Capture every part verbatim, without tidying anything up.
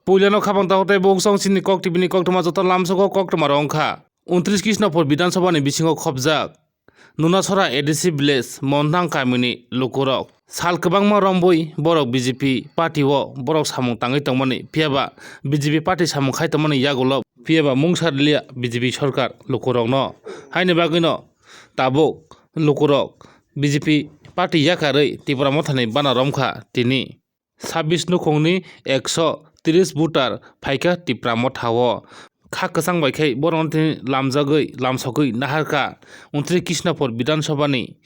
Puilano khabang takhuk tei bukhuk song chini kok T V ni koktwma joto lamsogo koktwma rok wngkha. Untris Krishnapur Bidhan Sabha ni bisingo khopjak Nunasora A D C village Montang kamini lukurok sal kwbangma rombui borok B J P party o borok samung tangwi tongmani, phiyaba B J P party samung khai tongmani yagulo, phiyaba mungsa rwliya B J P sorkar lukurokno. Haini bagwino tabuk lukurok B J P party yakarwi Tipra Mothani bana romkha tini. Sabis nukhungni ekso tris voter phaikha Tipra Mothao. Kha kwchang bai khai borokno tini lamjagwi, lamsogwi naharkha. Untri Krishnapur Bidhan Sabhani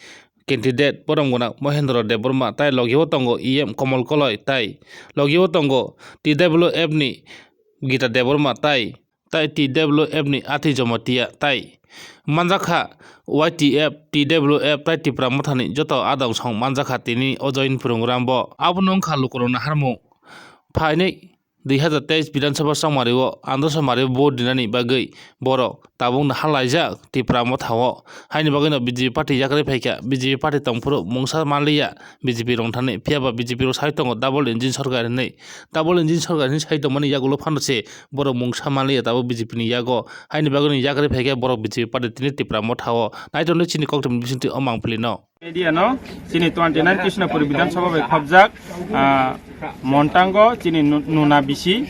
candidate borom gwnang Mohendra Debbarma, tai logio tongo E M Komol Koloi, tai logio tongo T W F ni Gita Debbarma, tai tai T W F ni Ati Jomatia tai manjakha, Y T F, T W F tai Tipra Mothani joto adong song manjakha tini o join program bo. Abono wngkha lukurokni harmung. Phainai dui hazar teis Bidhan Sabha chongmario androso mario vote dinani bagwi borok tabukno halaijak Tipra Mothao. Haini bagwino B J P party yakarwi phaikha, B J P party tongphuru mungsa manliya B J P rok thani, phiyaba B J P rok sai tongo double engine sorkar hinwi. Double engine sorkar hinwi sai tongmani yagulo phano se borok mungsa manliya tabuk B J P ni yago. Haini bagwino yakarwi phaikha borok B J P party tini Tipra Mothao. Naitongnai chini koktwmani bisingtwi o mangpili no. Media no chini twenty nine Krishnapur Bidhan Sabha bai khopjak, ah, Montango chini nu-, nuna bisi,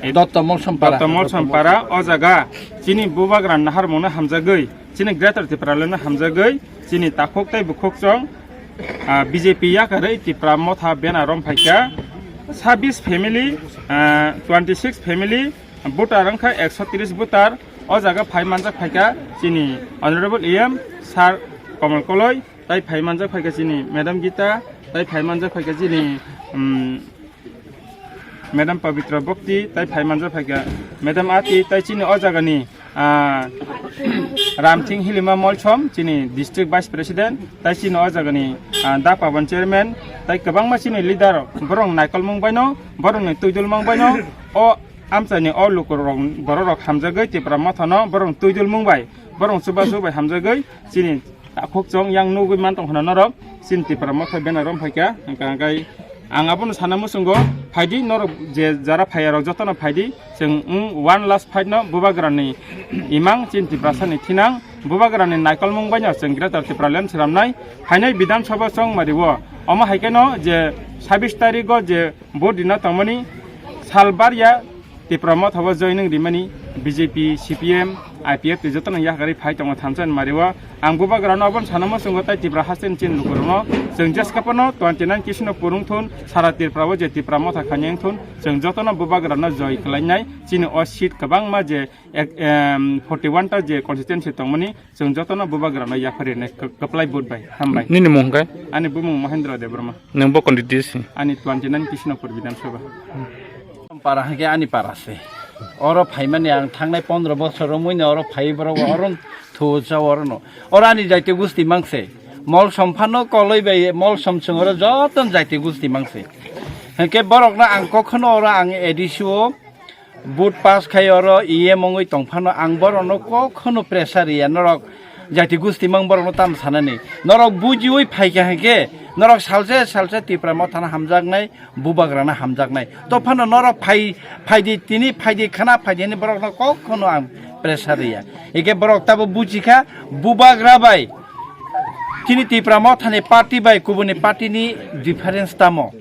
eh, Dotto Molsompara. Dotto Molsompara, o jaga chini bubagra naharmungno hamjagwi, chini Greater Tipraland no hamjagwi, chini takhuk tei bukhuk chong, ah, B J P yakarwi Tipra Motha banner rom phaikha, sabis family, ah, twenty six family, voter wngkha ekso tris voter, o jaga phai manjak phaikha chini Honorable E M Sir Komol Koloi, tai phai manjak phaikha chini Madam Gita, tai phai manjak phaikha chini, um, Madam Pabitra Bhakti, tai phai manjak phaikha Madam Ati, tai chini o jagani, ah, Ramthing Hilima Molsom, chini District Vice President, tai chini o jagani, ah, Da Paban Chairman, tai kwbangma chini leader rok, borok naikolmung baino, borokni twidulmung baino, o amchaini o lukurok, bororok hamjagwi Tipra Mothano borok twidulmung bai, borok chubachu bai hamjagwi chini takhuk chong yang nugwi man tong khna norok, chini Tipra Motha banner rom phaikha, hwnkha hwnkhe ang abono sana muchungo phaidi norok je jara phaiyarok jotono phaidi, chwng wng one last fight no bubagrani imang chini Tiprasani thinang bubagrani naikolmung baino chwng Greater Tipraland swnamnai phainai Bidhan Sabha chongmario. Omo hai kheno je sabis tarigo je vote rina tongmani sal barya Tipra Mothao joining rimani B J P, C P M, I P F tei jotono yakarwi phai tongo thansa ni mario. Ang bubagrano abono sana muchungo tai Tipra hasteni chini lukurokno chwng jeskapano twenty nine Krishnapur wngthun, sara Tripura o je Tipra Motha khainai wngthun, chwng jotono bubagrano joi kwlainai chini o seat kwbangma je ek, em, forty one ta je constituency tongmani, chwng jotono bubagrano yapharinai kw-, kwplai vote bai. Hambai. Nini mung hwnkhe? Ani bumung Mohendra Debbarma. Nwng bo constituency? Ani twenty nine Krishnapur Bidhan Sabha. Para hwnkhe ani para se. Oro phaimani ang thangnai pondro bosor romwi no oro phai borok oro thu cha oro no. Oro ani jaiti gusti mangse. Molsom phano koloi bai Molsom chwng oro joton jaiti gusti mangse. Hwnkhe borokno ang kokhono oro ang A D C o vote pass khai oro E M wngwi tongphano ang borokno kokhono pressure riya, norok jati gusti mang borokno tamo sanani. Norok bujiwi phaikha hwnkhe norok salsa salsa Tipra Mothano hamjaknai, bubagrano hamjaknai. To phano norok phai, phaidi tini phaidi khana phaidi hinwi borokno kokhono ang pressure riya. Hwnkhe borok tabo bujikha bubagra bai tini Tipra Mothani party bai kubuni party ni difference tamo.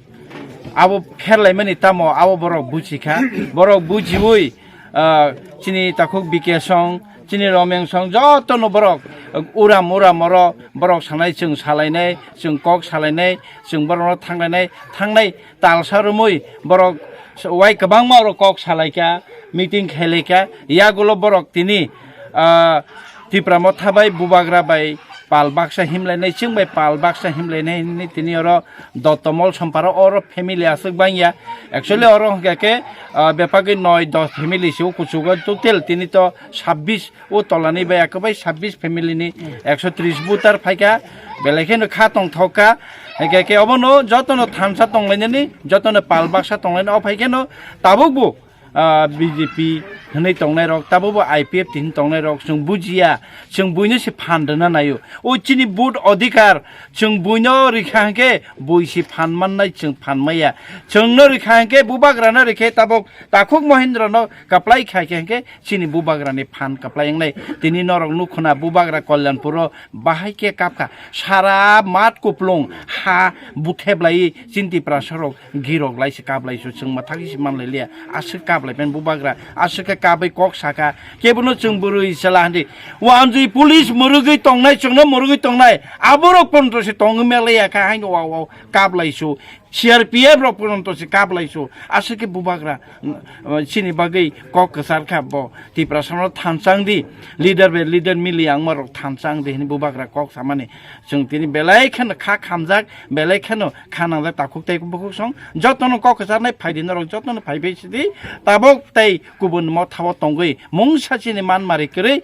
Abo pherlaimani tamo abo borok buchikha. Borok buchiwi, ah, chini takhuk B K song, chini Romeng song, jotono borok, ah, uram uram oro borok sanai, chwng salainai, chwng kok salainai, chwng borokno thanglainai, thangnai talsa romwi borok wai kwbangma oro kok salaikha, meeting khailaikha, yagulo borok tini, ah, Tipra Motha bai bubagra bai pal baksa himlainai, chwng bai pal baksa himlainai hinwi tini oro Dotto Molsompara oro family aswk bangya. Actually oro hwnkha khe, ah, bepagwi noi dos family se o kuchugo, total tini to sabbish o tolani bai ekabai sabbish family ni ekso tris voter phaikha, belai kheno kha tongthok kha, hwnkha khe obono jotono thansa tonglainani, jotono pal baksa tonglainani, o phai kheno tabukbo ah, B J P hinwi tongnairok, tabukbo I P F T hinwi tongnairok, chwng bujiya, chwng buino se phan rwna naio. O chini vote odhikar, chwng buino rikha hwnkhe bui se phan mannai, chwng phan maya. Chwngno rikha hwnkhe, bubagrano rikhe, tabuk takhuk Mohendrano kaplai khaikhe hwnkhe, chini bubagrani phan kaplai wngnai. Tini norok nukho na, bubagra Kalyanpuro bahai khe kapkha. Sara mat kuplung ha butheblai chini Tiprasarok girok lai se kap lai su, chwng mathagwi se man lai liya. Aswk kap lai pen bubagra, aswk khe kapwi kok saka. Kebono chwng bwrwi chwla hwnwi wanjwi police mwrwgwi tongnai, chwngno mwrwgwi tongnai. Aborok ponto se tongwi melaiya kha haino wa wa kap lai su. C R P F rok pono to se kap lai su, aswk khe bubagra, mm, chini bagwi kok kwchar kha bo. Tiprasano thansa wng di, leader bai leader mili yang ma rok thansa wng di hwnwi bubagra kok samani. Chwng tini belai kheno kha khamjak, belai kheno kha nangjak takhuk tei bukhuk song. Jotono kok kwcharnai phai di norok, jotono phai bai sidi. Tabok tei kubun mothao tongwi mungsa chini man mari kwrwi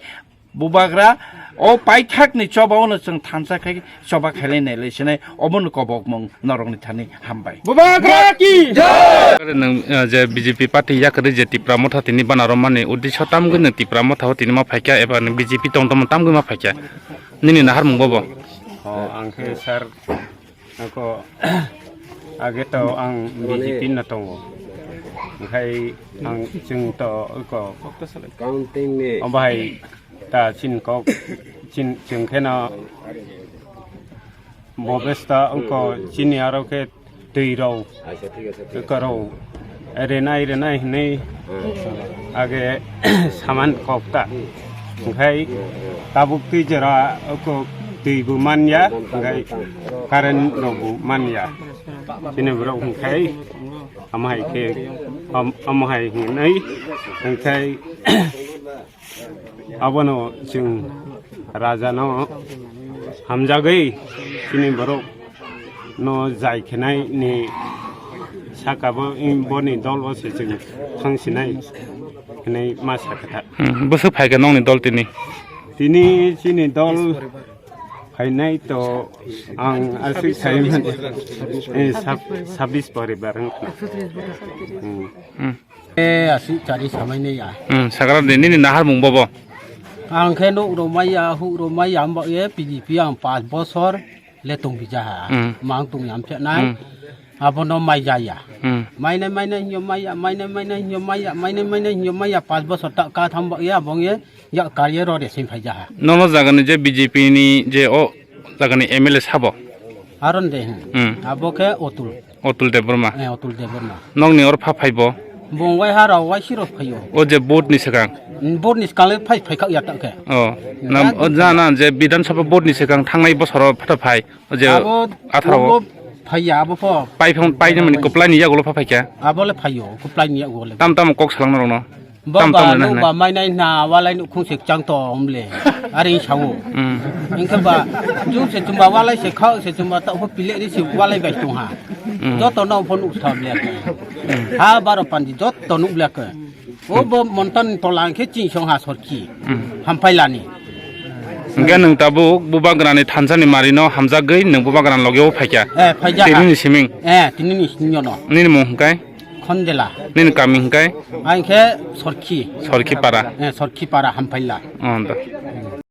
Bubagra, o paithakni choba ono chwng thansa khai choba khailai nailai sinai, obono kobokmung norokni thani hambai. Bubagra ki jai! Nwng, eh, je B J P party yakarwi je Tipra Motha tini banaro mani uddesho tamgwi nwng Tipra Motha o tini ma phaikha eba nwng B J P tong tongmo tamgwi ma phaikha? Nini naharmung bobo? O, ang khe sir, ako age to ang B J P no tongo. Okhai ang chwng to ako Counting ni. Obo hai ta chin kok chin chwng kheno bobesta wngkho chini aro khe twi rw Aisa, thik ase, thik ase. Kwrw rinai rinai hwnwi Hmm. age saman kok ta. Okhai tabuk twi jora wngkho twi bo manya, okhai current rok bo manya. Chini borok okhai amo hai khe, am-, amo hai hwnwi okhai Abono chwng rajano hamjagwi chini borok no jai khenai ni saka bo, boni dol o se chwng thang sinai hinwi ma sa kha. Hmm, bwswk phai kha nokni dol tini? Tini chini dol phainai to ang aswk sai mani, eh, sab-, sabis poribar wng kha. Hmm. Hmm. E, asi chari samai ne ya. Hmm, sakra de nini nahar mung bobo. Ang khe nuk rw maya, huk rw maya, hamba ye P D P ang pas bosor le tong bija ha. Hmm. Mang tong yam phe nai. Hmm. Abono mai ja ya. Hmm. Mai nai, mai nai, hinyo mai ya, mai nai, mai nai, hinyo mai ya, mai nai, mai nai, hinyo mai ya, pas bosor ta ka tham ba ya, bong ye, ya kar ye ro de sim phai ja ha. Nono jaga ni je B J P ni je o jaga ni M L A sabo? Aron de, hmm. Hmm. Abo khe Otul. Otul Debbarma. Eh, Otul Debbarma. Nokni oro pha phaibo? Bong wai ha rok wai siro phaio. O je vote ni swkang? Mm, vote ni swkang le phai, phai khak ya ta khe. Oh, na, ya, o ja na je Bidhan Sabha vote ni swkang thangnai bosoro pha phai. O je abo, atharo o. Abo phai ya abo pho. Pai phang, pai ni mani kwplai ni yagulo pha phai kha? Abo le phaio, kwplai ni yagulo. Tam tam kok salang norok no. Tam tam Baba, na nuk hwnwi. Ba mainai hna, walai nuk khung sik chang tong le. Ari sao. Hmm. Engkhe ba, jung se chumba walai se khao se chumba ta pho pile ri se walai bai tong ha. Hmm. Joto no pho nuk sa ble. Hmm. Ha baro pandi joto nuk ble. O bo montan tola khe ching song ha sorki. Hmm. Hampai lani. Hingke nwng tabuk bubagrani thansa ni mari no hamjagwi nwng bubagrani loge o phaikha. Eh, phaikha. Tini ni siming. Eh, tini ni siming no. Nini mung hingkai? Khondela. Nini kami hingkai? Ang khe Sorki. Sorki para. Eh, Sorki para Hampaila. Oh, da.